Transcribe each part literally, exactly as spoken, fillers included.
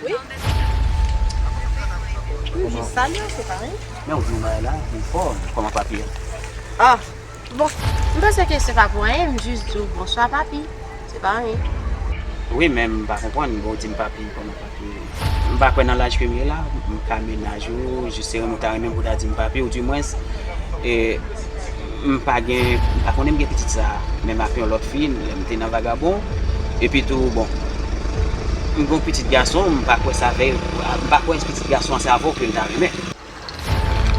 Wi. Wi, jis salye w, se pa anyen. Men ou di yon bagay la, li fò, kòman papi a? Ah, bon, m panse ke se pa pou anyen, m jis di w bonswa, papi. Se pa anyen. Wi, men m pa konprann, bon, ou di m papi, kòman papi? M pa kwè nan laj ke m ye la, m ka mennaj ou, jis se renmen w ta renmen m pou w ta di m papi, ou dimwens, e, m pa gen, m pa konnen m gen pitit sa a, menm ak yon lòt fi, lè m te nan vagabon. Epi tou, bon, m gen yon pitit gason, m pa kwè sa fè, m pa kwè pitit gason an se avè w ke l ta renmen.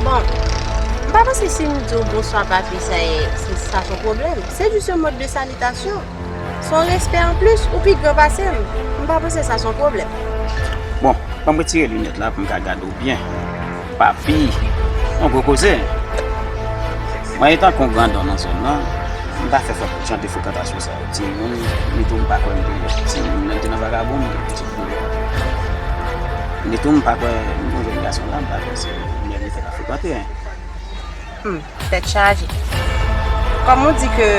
Bon, m pa panse si m di w bonswa papi, sa e, se, sa se yon pwoblèm. Se jis yon mòd de salitasyon. Se yon respè anplis, ou pi gran pase m. M pa panse sa se yon pwoblèm. Bon, ban m retire linèt la pou m ka gade w byen. Papi, yon gwo koze. Mwen, etanke yon grandon nan zòn nan, m pa fè fre-, jan de frekantasyon sa yo. Timoun, ni tou m pa kwè m gen timoun, lè m te nan vagabon, m gen pitit koulè. Ni tou m pa kwè m gen jèn gason la, m pa kwè se lè m te ka frekante. Hmm, tèt chaje. Kòm ou di ke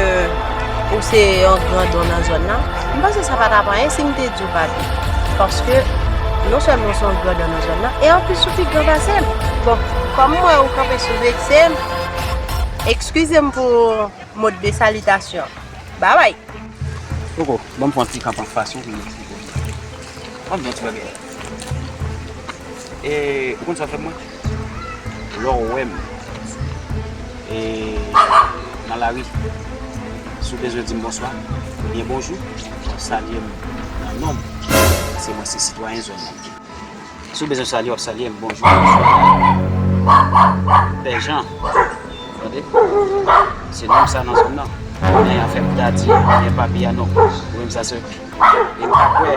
ou se yon grandon nan zòn nan, m panse sa pa t ap anyen si m te di w papi. Paske non sèlman w se yon grandon nan zòn nan, e anplis ou pi gran pase m. Bon, kòm m wè ou kanpe sou vekse m, eskize m pou mòd de salitasyon. Babay. Koko, ban m fè yon ti kanpe anfas ou pou m eksplike w. Ban m di yon ti bagay. E, ou konn sa w fè mwen? Lè w wè m, e, nan lari, si w bezwen di m bonswa, oubyen bonjou, w ap salye m nan non m. Paske mwen se sitwayen zòn nan. Si w bezwen salye, w ap salye m, bonjou, bonswa. Pè Jan, tande? Se non m sa nan zòn nan. Men afè pou ta di, men papi a non. Ou menm sa se E m pa kwè,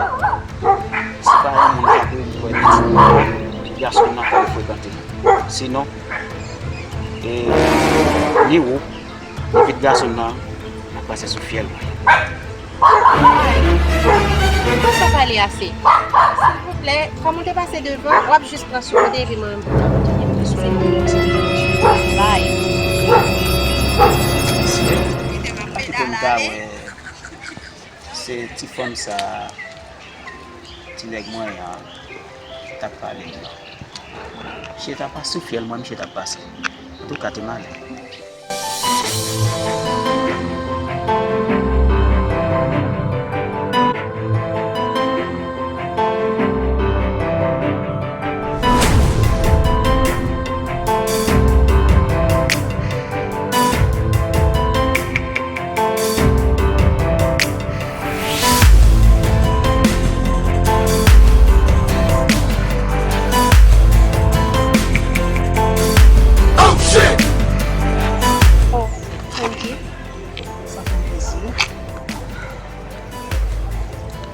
se pa yon moun tankou m kwè pitit gason nan ka frekante. Sinon, e, ni ou, ni pitit gason nan, n ap pase sou fyèl mwen. Ou pa sa pale ase. Silvouplè, kòm ou te pase devan, w ap jis pran sou kote epi mwen menm tou. Bay. Kite m ta wè. Se ti fanm sa a, ti nèg mwen an, t ap pale m nan. Misye t ap pase sou fyèl mwen, misye t ap pase. Antouka, te malè. Oh, thank you. Sa fè m plezi.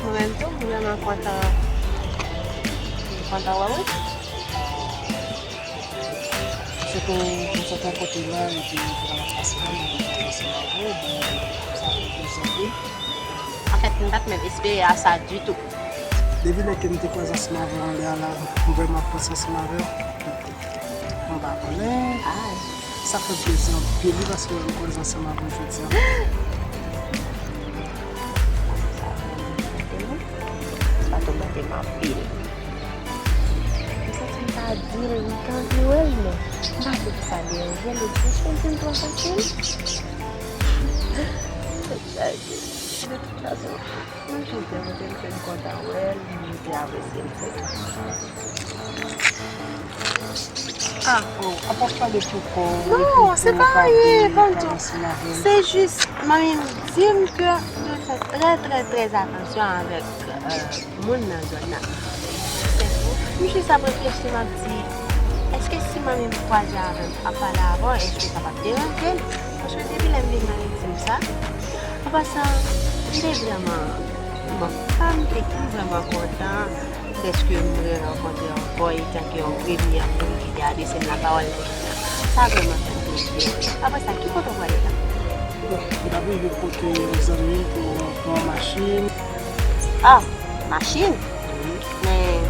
Mwen menm tou, m vrèman kontan, m kontan wè w wi. Se pou, pou sèten kote la, epi pou nan pase la, mwen vin kwaze ansanm avè w, bon, sa fè plezi anpil. Anfèt, m pa t menm espere a sa ditou. Depi lè ke m te kwaze ansanm avè w anlè a la, m vrèman ap panse ansanm avè w. M pa konnen. Sa fè m plezi anpil wi, paske m kwaze ansanm avè w jodi a. Sa vrèman toumante m. Sa toumante m anpil. M santi m ta di l, m ta anvi wè l, men m pa kwè pou sa deranje l, ou di, èske l di m twa fasil? Tèt chaje. De tout fason, mwen jis demontre l ke m kontan wè l, m te apresye l, se tou. Ah, oh, apa w pale pou kò w, epi pou w pa vle pale ansanm avè m? Non, se pa anyen, Panto. Se jis, manmi m di m ke nou fè trè, trè, trè atansyon avèk, euh, moun nan zòn nan. Se tou. M jis ap reflechi, m ap di, èske si manmi m kwaze avè m ap pale avè w, èske sa p ap deranje l? Paske depi lè m vin la, li di m sa. An pasan, m te vrèman, bon, sa m te vrèman kontan dèske m rerankontre ankò etanke yon premye moun ki te adrese m lapawòl nan zòn nan. Sa vrèman fè m plezi. Apre sa, ki kote w prale la? Bon, m t ap rive kote yon zanmi m pou m pran yon machin. Ah, machin? Wi. Men,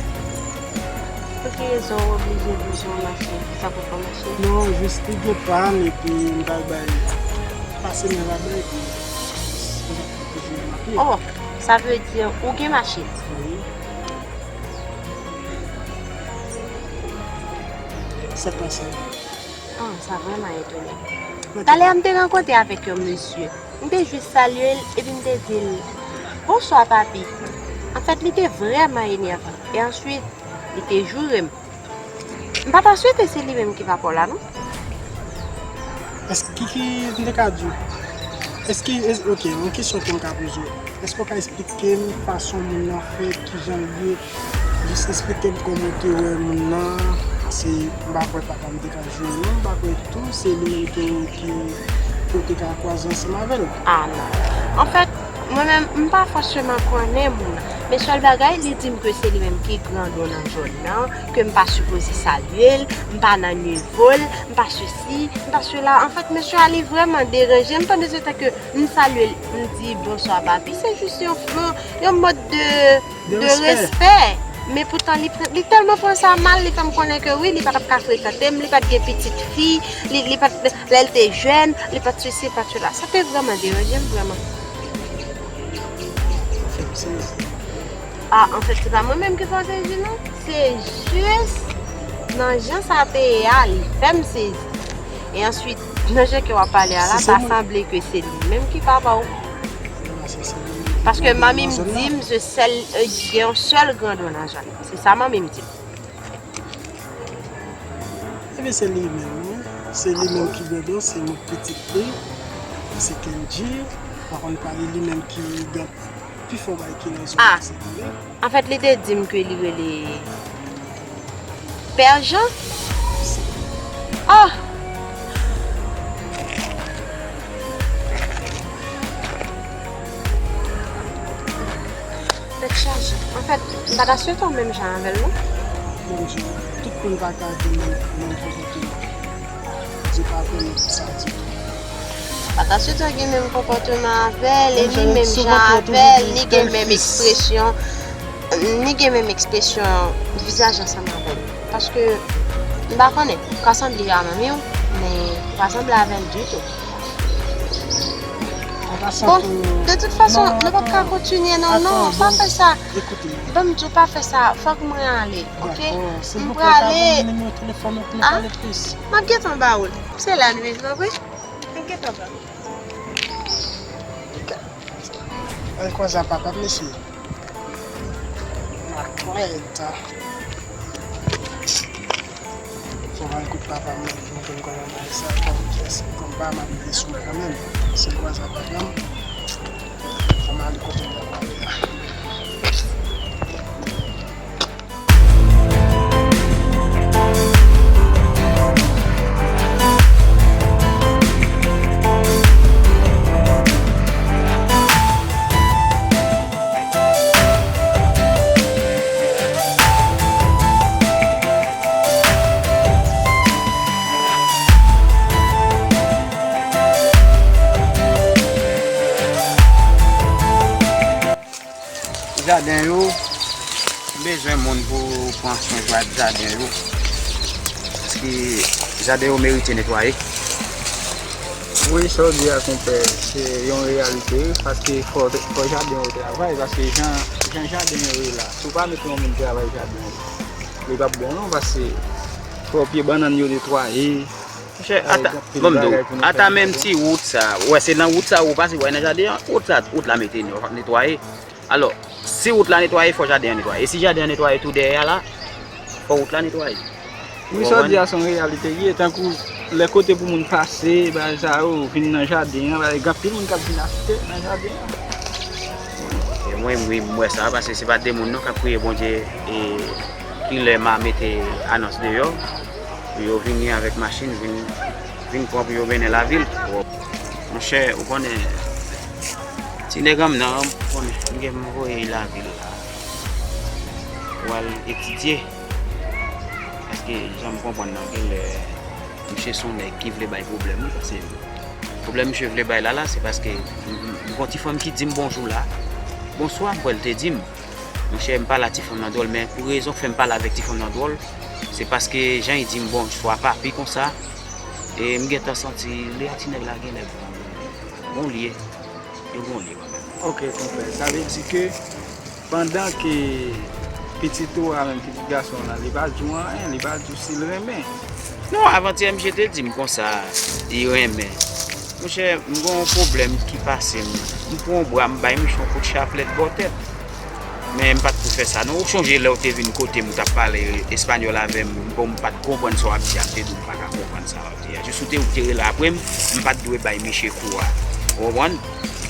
pou ki rezon w oblije bezwen yon machin? Sa pou pran machin? Non, jis li gen pàn, epi m pral bay, pase men ladan, epi m ap toujou nan pye. Oh, Sa vle di ou gen machin? Wi. Sa k pase? Ah, sa vrèman etone m. Talè a m te rankontre avèk yon mesye. M te jis salye l epi m te di l, "Bonswa, papi." Anfèt, li te vrèman enèvan. E answit, li te joure m. M pa ta swete se li menm ki papa w la, non. Èske, ki, ki m te ka di w? Èske, es-, ok, yon kesyon ke m ka poze w. Èske w ka eksplike m fason moun nan fèt, kijan l ye? Jis eksplike m kòman w te wè moun nan, paske m pa kwè papa m te ka joure non, m pa kwè tou se li menm ki, ki, ki w te ka kwaze ansanm avè l. Ah non. Anfèt, mwen menm, m pa fòseman konnen moun nan. Men sèl bagay, li di m ke se li menm ki grandon nan zòn nan, ke m pa sipoze salye l, m pa nan nivo l, m pa sesi, m pa sela. Anfèt, mesye a, li vrèman deranje m pandan se tan ke m salye l, m di, "Bonswa, papi." Se jis yon, yon, yon mòd de, de respè. Men poutan, li, li tèlman pran sa mal, li fè m konnen ke wi, li pa t ap ka frekante m, li pa t gen pitit fi, li, li pa t, lè l te jèn, li pa t sesi, pa t sela. Sa te vrèman deranje m, vrèman. Fè m sezi. Ah, anfèt, se pa mwen menm ki fè w sezi, non. Se jis nan jan sa te ye a, li fè m sezi. E answit, nan jan ke w ap pale a la, ta sanble ke se li menm ki papa w. Paske manmi m di m se sèl, gen yon sèl grandon nan zòn nan. Se sa manmi m di m. Ebyen, se li menm, wi. Se li menm ki grandon, se mwen pitit li. Se Kendji. Pa konn pale, li menm ki grandon. Pi fò bay ki nan zòn nan, se li menm. Anfèt, li te di m ke li rele Pè Jan. Oh! Tèt chaje. Anfèt, m pa ta swete w menm jan avè l, non. Menm jan. Tout moun pa ka gen menm, menm konpòteman. Dye pa konnen sa ditou. Pa ta swete w gen menm konpòteman avè l, e ni menm jan avè l, ni gen menm ekspresyon, ni gen menm ekspresyon vizaj ansanm avè l. Paske, m pa konnen, ou ka sanble a manmi w, men ou pa sanble avè l ditou. Bon, de tout fason, nou p ap ka kontinye non, non, pa fè sa. Ban m di w pa fè sa, fòk mwen ale, oke? M prale. Ah, m ap gentan ba ou l. Se la nou viv, pa vre? M gentan ba ou l. Al kwaze ak papa m, mesye. Makwèt. Fò m al kote papa m nan pou m konn kòman bagay sa, kòm pyès, kòm pa m ap viv sou mwen kanmenm. Si m kwaze ak papa m, fò m ale kote l ap pale a. Jaden yo, bezwen moun pou pran swen jaden yo. Paske jaden yo merite netwaye. Wi, sa w di a, konpè, se yon reyalite, wi, paske fò, fò jaden yo travay, paske jan, jan jaden yo ye la, si w pa mete yon moun travay jaden yo, li p ap bon non, paske fò pye bannann yo netwaye. Monchè, ata, ban m di w, ata menm ti wout sa, ou wè, se nan wout sa ou pase, ou wè nan jaden an, wout sa, wout la mete netwaye. Alò, si wout la netwaye, fò jaden an netwaye. E si jaden an netwaye tou dèyè a la, fò wout la netwaye. Wi, sa w di a se yon reyalite li ye, tankou lè kote pou moun pase, bagay sa yo, vin nan jaden an, bagay, gen anpil moun k ap vin achte nan jaden an. E mwen, wi, m wè sa, paske se pa de moun non k ap priye Bondye, e kilè m a mete anons deyò, pou yo vini avèk machin, vin, vin pran pou yo mennen lavil. Monchè, ou konnen, ti nèg an m nan, ou konnen, m gen m voye lavil la pou al etidye. Paske, jan m konprann nan, genlè, misye se yon nèg ki vle bay pwoblèm, wi, paske pwoblèm misye vle bay la, la, se paske m, m, m gon ti fanm ki di m bonjou la. Bonswa, m kwè l te di m. Monchè, m pale a ti fanm nan dwòl, men pou rezon k fè m pale avèk ti fanm nan dwòl, se paske jan l di m bonswa, papi konsa, e m gentan santi lè a ti nèg la genlè bon, bon l ye. Yo konnen yo menm. Ok, konpè. Sa vle di ke pandan ke pitit ou a menm, pitit gason w lan, li pa di w anyen, li pa di w si l renmen. Non, avantyè misye te di m konsa, li renmen. Monchè, m gen yon pwoblèm ki pase m. M pran yon bra, m bay misye yon kout chaplèt bò tèt. Men m pa t pou fè sa non. Ou chonje lè w te vin kote m, ou t ap pale espanyòl avè m, bon, m pa t konprann sa w ap di a, m te di w m pa ka konprann sa w ap di a. Jis ou te, ou te rele apre m, m pa t dwe bay misye kou a. Ou konprann?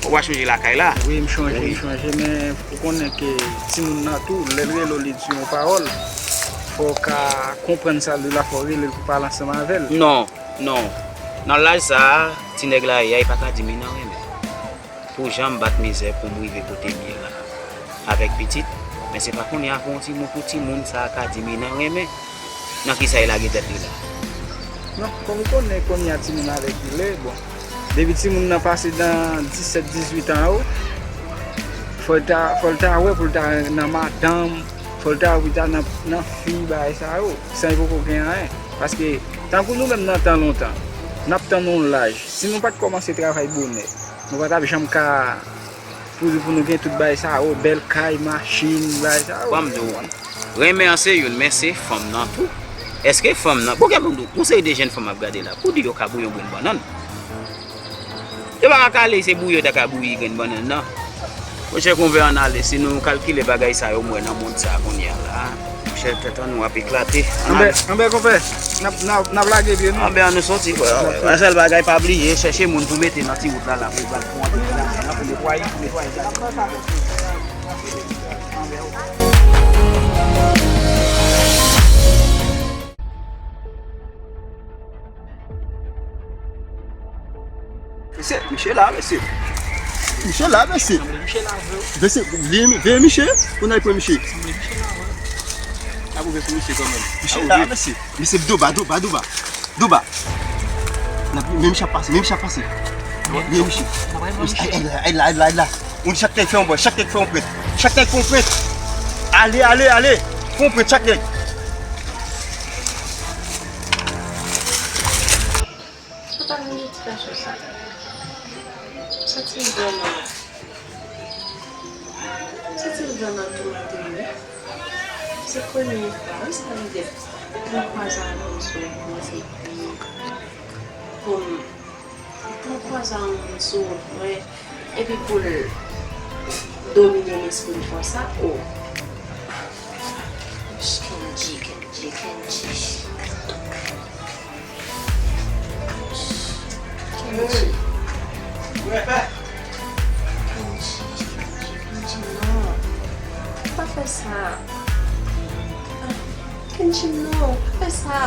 Ou pa chonje lakay la? Wi, m chonje, m chonje, men ou konnen ke timoun nan tou, lè l rele w, li di yon pawòl, fò w ka konprann sa l di la, fò w rele l pou pale ansanm avè l. Non, non. Nan laj sa a, ti nèg la ye a, li pa ka di m li nan renmen. Pou jan m bat mizè pou m rive kote m ye la avèk pitit, men se pa kounye a pou yon timoun, pou timoun sa a ka di m li nan renmen. Nan kisa li lage tèt li la? Non, kòm ou konnen kounye a timoun avèk li lè, bon, depi timoun nan pase nan disèt, dizuit an yo, fò l ta, fò l ta wè pou l ta nan madanm, fò l ta wè pou l ta nan, nan fi, bagay sa yo, san li poko gen anyen. Paske, tankou nou menm nan tan lontan, n ap tann yon laj. Si nou pa t kòmanse travay bonè, nou pa t ap janm ka pou, pou nou gen tout bagay sa yo, bèl kay, machin, bagay sa yo. Ban m di w, renmen an se youn, men se fanm nan tou. Èske fanm nan, bon, gen moun, yon seri de jèn fanm ap gade la, pou di yo ka bouyi yon grenn bannann. Yo pa ka kale, se bouyi yo ta ka bouyi grenn bannann nan. Monchè, konpè, ann ale, si nou kalkile bagay sa yo m wè nan mond sa a kounye a la, monchè, tèt an nou ap eklate. Ann ale. Anben, konpè, n ap, n ap, n ap lage pye nou. Anben, ann nou soti, frè. Yon sèl bagay, pa bliye, chèche moun pou mete nan ti wout la, la, pou, pou, pou netwaye, pou netwaye. Mesye, misye la, mesye. Misye la, mesye. Mesye, veye, veye misye, pou n al pran misye. Misye la, mesye. Misye Doba, Doba, Doba. Doba. N ap, men misye ap pase, men misye ap pase. Men misye. Ay, ay, ay, la, ay, la, ay, la. Moun chak nèg fè yon bò, chak nèg fè yon prèt. Chak nèg fè yon prèt. Ale, ale, ale. Fè yon prèt, chak nèg. Sa pa vin de ti gason sa. Sa ti vrèman. Sa ti vrèman toumante m wi. Se premye fwa wi sa rive. Mwen kwaze avè w sou mwen se pou m, pou m kwaze avè w sou mwen epi pou l domine lespri m konsa o. Kenji, Kenji, Kenji. Kenji. Kenji, Kenji, Kenji, non. Pa fè sa. Kenji, non, pa fè sa.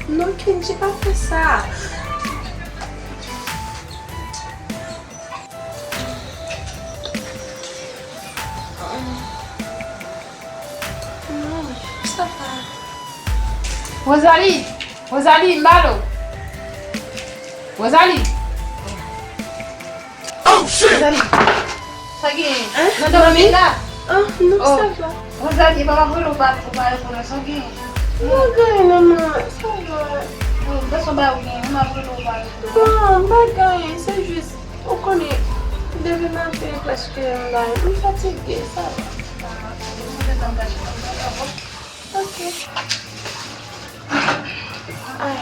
Non, Kenji, pa fè sa. Non, sa va. Rosalie! Rosalie, m ba l ou. Rosalie! Rosalie! Sa gen? Hein? Nan dòmi la? Ah, non, sa va. Rosalie, papa vre ou pa, ou pa reponn sa gen? Non, gen, manman, sa va. Bon, gason ba ou gen, manman vre ou pa reponn. Non, bagay, se jis Ou konnen, depi maten prèske m bay, m fatige, sa va. Ok. Ay.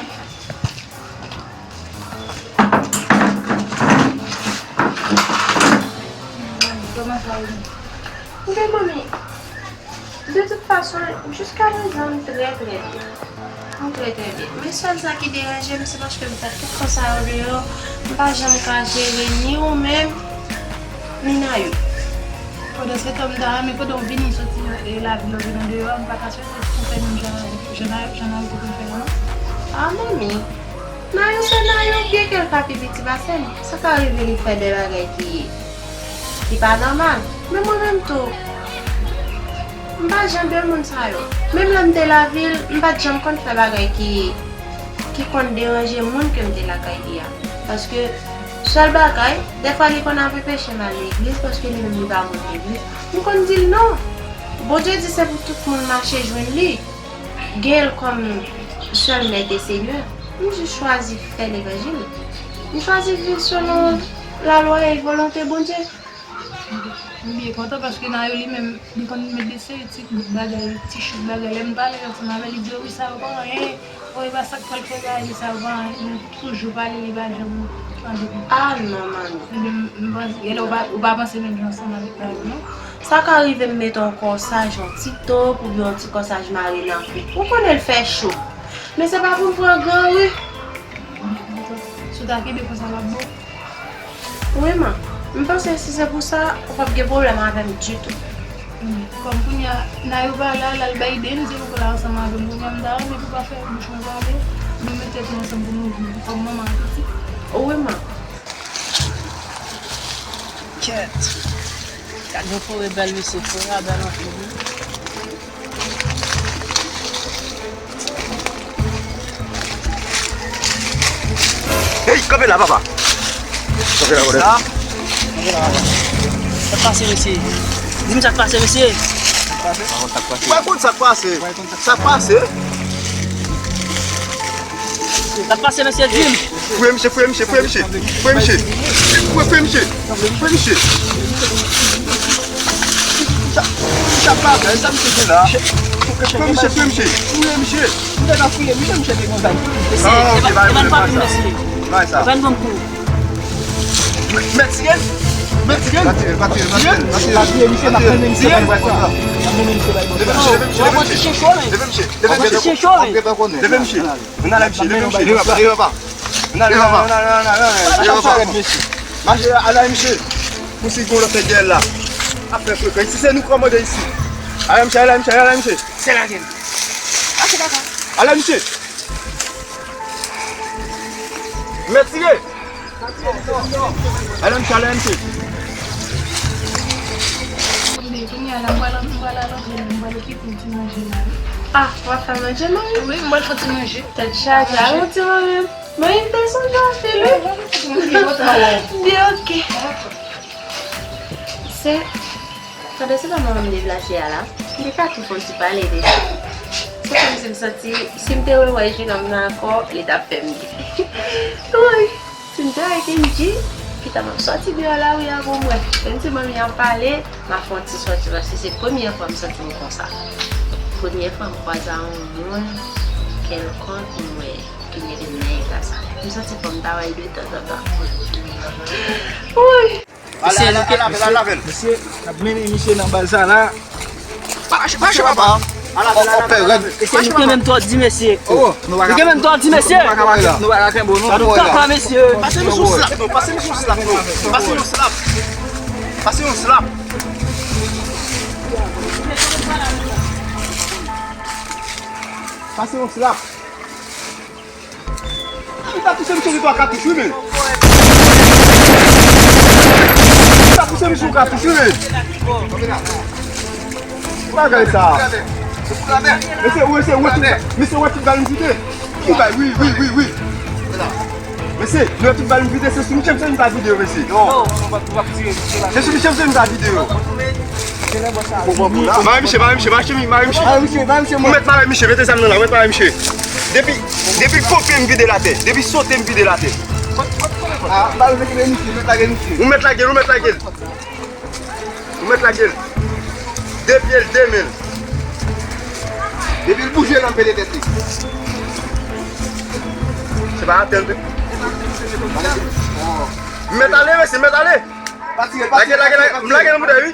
Kòman sa ye? Oke, manmi. De tout fason, jiska prezan, m trè, trè byen. M trè, trè byen. Men sèl sa ki deranje m, se paske m fè tout tan sa yo deyò, m pa janm ka jere ni ou menm, ni Nayou. Pandansetan, m ta renmen pandan w vini soti, e, lavil ou vin andeyò, m pa ta swete pou fè menm jan, jan, jan Nayou te konn fè yo, non. A, manmi, Nayou se Nayou, byenke l ka pi piti pase m, sa ka rive li fè de bagay ki ki pa nòmal. Men mwen menm tou, m pa jan de moun sa yo. Menm lè m te lavil, m pa t janm konn fè bagay ki, ki konn deranje moun ke m te lakay li a. Paske sèl bagay, dèfwa li konn ap anpeche m al legliz, paske li menm li pa moun legliz. M konn di l non. Bondye di se pou tout moun mache jwenn li. Gen l kòm sèl mèt e senyè. M jis chwazi fè levanjil. M chwazi viv selon lalwa e volonte Bondye. M byen kontan paske Nayou li menm, li konn met de seri ti bout bagay, ti chouk bagay. Lè m pale ansanm avè l, li di, "Wi, sa yo pa anyen. Wi, e pa sa k fè l fè bagay sa yo pa anyen." Nou toujou pale, li pa janm tande. Ah non, manmi. Ebyen, m, m panse, genlè ou pa, ou pa panse menm jan ansanm avèk Nayou, non? Sa ka rive m mete yon kòsaj, yon ti top oubyen yon ti kòsaj mare nan kou. Ou konnen l fè cho. Men se pa pou m pran gran ri. Si w ta kenbe konsa, l ap bon. Wi, man. M panse si se pou sa, ou p ap gen pwoblèm avè m ditou. Kòm kounye a, Nayou pa la, l al bay ide m, se pou l ansanm avè m. Kounye a, m ta renmen pou pa fè bouch mwen pale, nou met tèt nou ansanm pou nou viv kòm manman ak pitit. Wi, man. Kèt. Gad yon forè bèl, mesye, forè a bèl anpil, wi. Hey, kanpe la, papa. Kanpe la, brother. Sa? Kanpe la, papa. Sa k pase, mesye? Di m sa k pase, mesye. Ou pa konn sa k pase? Sa k pase? Sa k pase, mesye, di m. Fouye misye, fouye misye, fouye misye. Fouye misye. Fouye, fouye misye. Fouye misye. Sa, sa bagay, sa misye gen la? Fouye misye, fouye misye. Fouye misye. Misye nan fouye, misye, misye te kontan. Non, ok, pa yon pwoblèm, pa sa. Pa yon pwoblèm. Mèt tire l. Mèt tire l. Pa tire l, pa tire l, pa tire l, pa tire l. Pa tire misye, n ap mennen misye bay bòs la. N ap mennen misye bay bòs la. Leve misye, leve misye, leve misye. Leve misye, leve misye. Leve misye. Ann ale misye, leve misye, leve papa. Ann ale, ann ale, ann ale, ann ale, ann ale. Mache, ale misye. Pou si gon lòt fè dèyè l la. Ap fè frekan. Isi se nou kòmande isi. Ale misye, ale misye, ale misye. Se lage l. Ale misye. Mèt tire. Ale misye, ale misye. Kounye a la, m pral, m pral al antre, m pral okipe yon ti manje la, wi. Ah, w ap fè manje, manmi? Wi, m pral fè ti manje. Tèt chaje, a, yon ti manje. Manmi, m te sonje w anpil, wi. M byen, ok. Sè, pandan se tan manman m deplase a la, m te ka tou fè yon ti pale de sa. Se kòmsi m santi, si m te rewè Jina m nan ankò, li t ap fè m byen. Wi. Si m te wè Kendji, pita m ap sòti deyò lari a pou m wè. Lè m di manmi an pale, m ap fè yon ti sòti paske se premye fwa m santi m konsa. Premye fwa m kwaze a yon moun kèlkonk m wè ki mete m nan eta sa. M santi fò m ta wè l de tanzantan. Wi. Mesye, ale, ale, ale, ale, ale. Mesye, n ap mennen misye nan bal sa la. Pa mache, pa mache, papa. Ala, ala, ala, ala. Mesye, nou gen menm tòdi, mesye. Oh, nou pa ka, nou pa ka kenbe w, non. Nou pa ka kenbe w, non. Nou kaka, mesye. Pase misye yon slap, non. Pase misye yon slap, non. Pase yon slap. Pase yon slap. Pase yon slap. Li ta pouse misye sou twa katouch, wi, men. Li ta pouse misye sou katouch, wi, men. Ki bagay sa? Mesye, ou mesye, ou wè tout, mesye, ou wè tout bal m vide. Ki bay, wi, wi, wi, wi. Mesye, nou wè tout bal m vide, se sou misye, misye, m ta vide yo, mesye. Non. Se sou misye, misye, m ta vide yo. Mare misye, mare misye, mare misye, mare misye. Mare misye, mare misye, mwen. Ou mèt mare misye, mete zam nan la, ou mèt mare misye. Depi, depi l konpe m vide l atè, depi l sote m vide l atè. Ah, ba l mete misye, mèt lage misye. Ou mèt lage l, ou mèt lage l. Ou mèt lage l. De pye l, de men l. Depi l bouje l, ann pede tèt li. Se pa atè l. M mèt ale, mesye, m mèt ale. Lage, lage, lage, m lage nan boutèy, wi.